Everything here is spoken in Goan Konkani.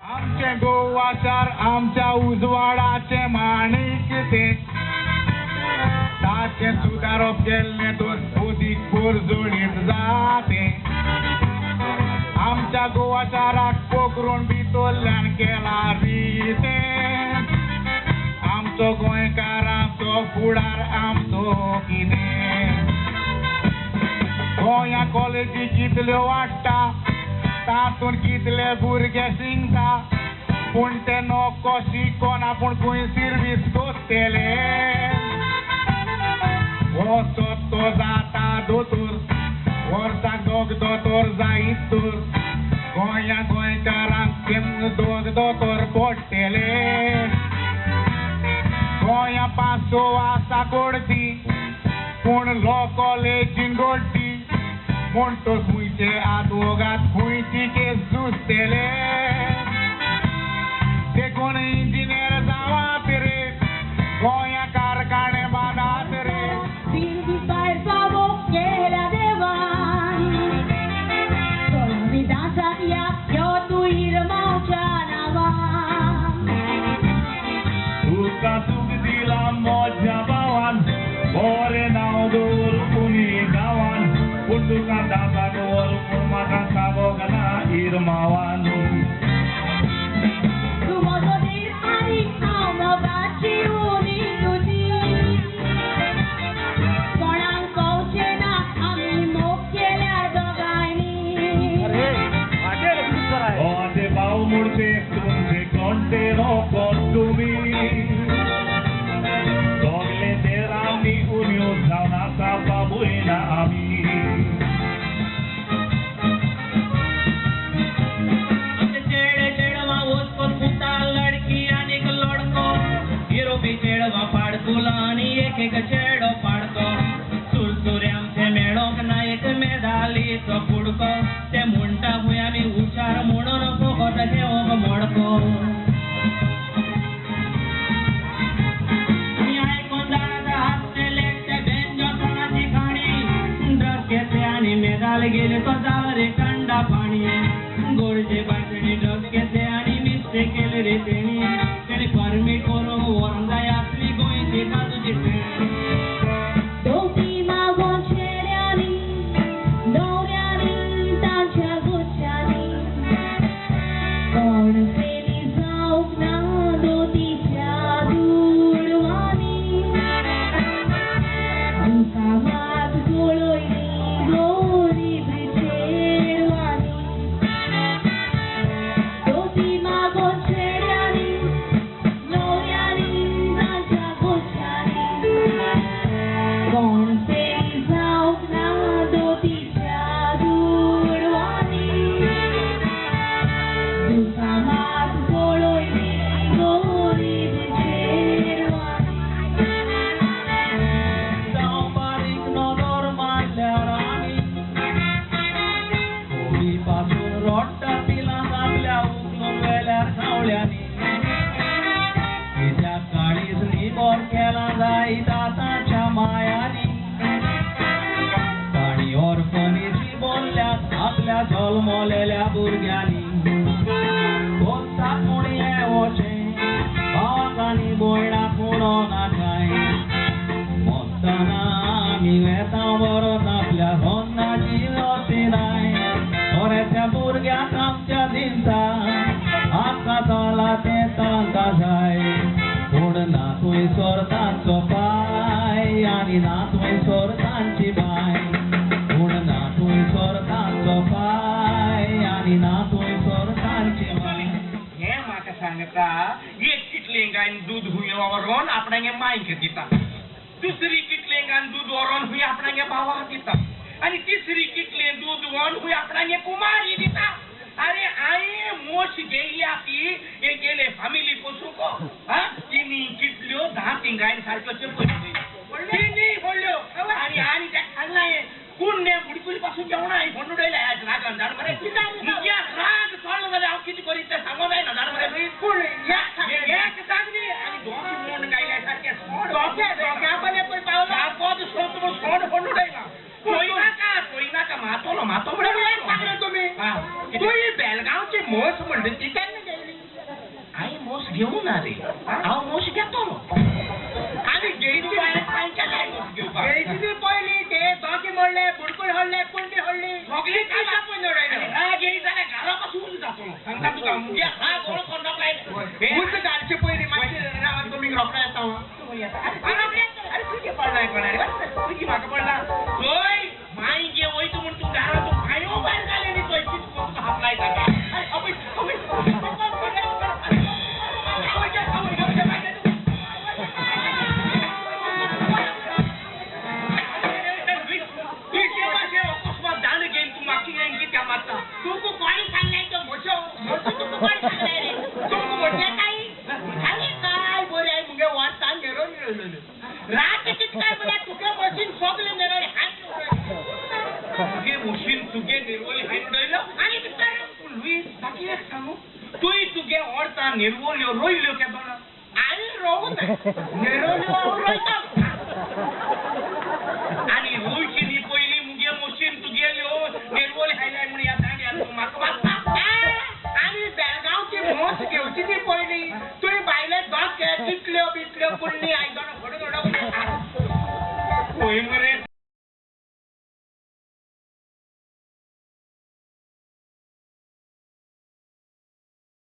आमचे गोवाचार आमच्या उजवाडाचे माणिक ते ताचे सुदारप केल्लें तर अदीक परजळीत जाते. आमच्या गोवाचाराक पोखरून भितरल्यान केला रिते. आमचो गोंयकारांचो फुडार आमचो कितें. गोंया कॉलेजी कितल्यो वाडटा तातूंत कितले भुरगे शिंकता पूण ते नको शिकोन आपूण खंय सिर्वीस करतले. वचत तो जाता दोतोर वर्साक दोग दोतोर जायत तर गोंया गोंयकारांक केन्ना दोग दोतोर पडटले. गोंया पासो आसा कोडती पूण लॉ कॉलेजीन गोडटी म्हूण तो खंयचे आदवोगाद खंयची केस झुजतले. देखून इंजिनियर जावात रे गोंया कारखाने बांदात रे. तुका सूख दिला म्हज्या भावान बरें नांव दवर पुणी गांवान पूण तुका दासाक व्हर पूण म्हाका सागोंक ना इरमावान. तूं म्हजो धीर आनी हांव मोगाची उणी तुजी कोणाक कळचें ना आमी मोग केल्यार दोगांयनी. गोवाचे भाव म्हणचे तुमचे कोणते नको तुमी सगळे देरांनी उण्यो जावन आसा बाबूय ना आमी. चेडे चेडवां वचकोन पुता लडकी आनीक लडको युरोपी चेडवां पाडकुलां आनी एक एक चेडो पाडको. सुरसुरे आमचे मेळोंक ना एक मेदालीचो कुडको ते म्हणटा खंय आमी हुशार म्हणून फकत घेवंक मडको. आयकोन जाणा हातचे लेखते बेंजोसनाची खाणी ड्रग घेतले आनी मेदाल गेले तो जालो रे कंडा पाणी. गोडचे बाटणी ड्रग घेतले आनी मिस्टेक केले रे तेणी तेणी परमीट करूंक व्हरूंक जाय आसली गोंयची काजूची फेणी. दोती मागोन चेड्यांनी न्हवऱ्यांनी तांच्या गुच्छांनी कोण फेली जावंक ना दोतीच्या दुडवांनी. दुकां मात गळयली गोरीब चेडवांनी. दोती मागोन चेड्यांनी न्हवऱ्यांनी तांच्या गुच्छांनी कोण फेली जावंक ना दोतीच्या दुडवांनी. दुकां मात गळयली गोरीब चेडवांनी. जावं बारीक नदर मारल्यार आमी कोबी पासून रोडटा पिलां आपल्या उखलून वेल्यार खावल्यांनी. कित्याक काळीज निबर केलां जायत आतांच्या मायांनी. तांणी ऑर्फनीची बोल्ल्यात आपल्या जल्मलेल्या भुरग्यांनी. कोत्ता कोण येवचें भावाक आनी भयणाक उणो ना कांय. मरतना आमी वेता व्हरत आपल्या होन्नाची असिनाय. थोड्याच्या भुरग्यांक आमच्या दिसता आमकां जाला तें तांकां जाय. पूण ना थंयसर तांचो पांय आनी ना थंयसर तांची बाय. पूण ना थंयसर तांचो पांय आनी ना थंयसर तांची बाय. हें म्हाका सांगता एक किटलेंगान दूद हुंय व्हरोन आपणागे मांयक दिता, दुसरी किटलेंगान दूद व्हरोन हुंय आपणागे भावाक दिता आनी तिसरी किटलें दूद व्हरोन हुंय आपणागे कुमारी दिता. अरे हांवें मोश घेयल्या ती हे गेले फामिली पोसूंक हा तिनी किटल्यो 10 तिंगायन सारक्यो चेपयल्यो तिनी फोडल्यो आनी आनी ताका सांगलां हांवें कुंडे बुडकुली पासून जेवणां हांवें फोडून उडयलें आयज रागान जाण मरे. म्हज्या राग चडलो जाल्यार हांव कितें करीत तें सांगो जायना जाण मरे. पूण एक सांगली आनी दोन मोंड गायल्या सारकें सोड पावला सोड सोड फोडून उडयला. पळय नाका पळय नाका मातोलो मातो सांगलें तुमी तुवें बेलगांवची म्हस म्हणली ती केन्ना गेली? सगळी कामां पळय राग येई जाल्यार घरा पासून जातलो सांगता तुका मुगे राग वळखोन रोखडो उंच घालचे पयलीं मातशें रावात तुमी रोखडो येता. अरे तुजे पडला कोणा रे तुजी म्हाका पडला थंय मायगे वयता म्हूण तूं घराचो पांयो भायर घाले न्ही थंय कितें करून तुका हात लायता. अरे अबय अकस्मात दांड घेवन तूं म्हाका घेवन कित्याक मारता? तुका कोणी सांगलाय तो म्हजो म्हजो तुका कोणी सांगलाय रे? तुमकां म्हटलें काय आनी काय बरें आहे मुगे वर्सान नेरोन येयलेलें रात कितकाय म्हळ्यार तुगे मशीन सगळें नेरोन हात तुगे मशीन तुगे निरवली हांवें उडयलो आनी कितें? पूण लुईस बाकी एक सांगू तुय तुगे ओडता निरवल्यो रोयल्यो केदोना? हांवें रोवूं ना नेरोल्यो हांव रोयता. आनी रोयची न्ही पयलीं मुगे मशीन तुगेल्यो निरवली हायलाय म्हूण ह्या दांड्यार तूं म्हाका मारता. आनी बेळगांवची म्हस घेवची ती पयलीं तुवें बायले दोग कितल्यो बितल्यो कुंडी आयदनां घडून उडोवंक. पळय मरे.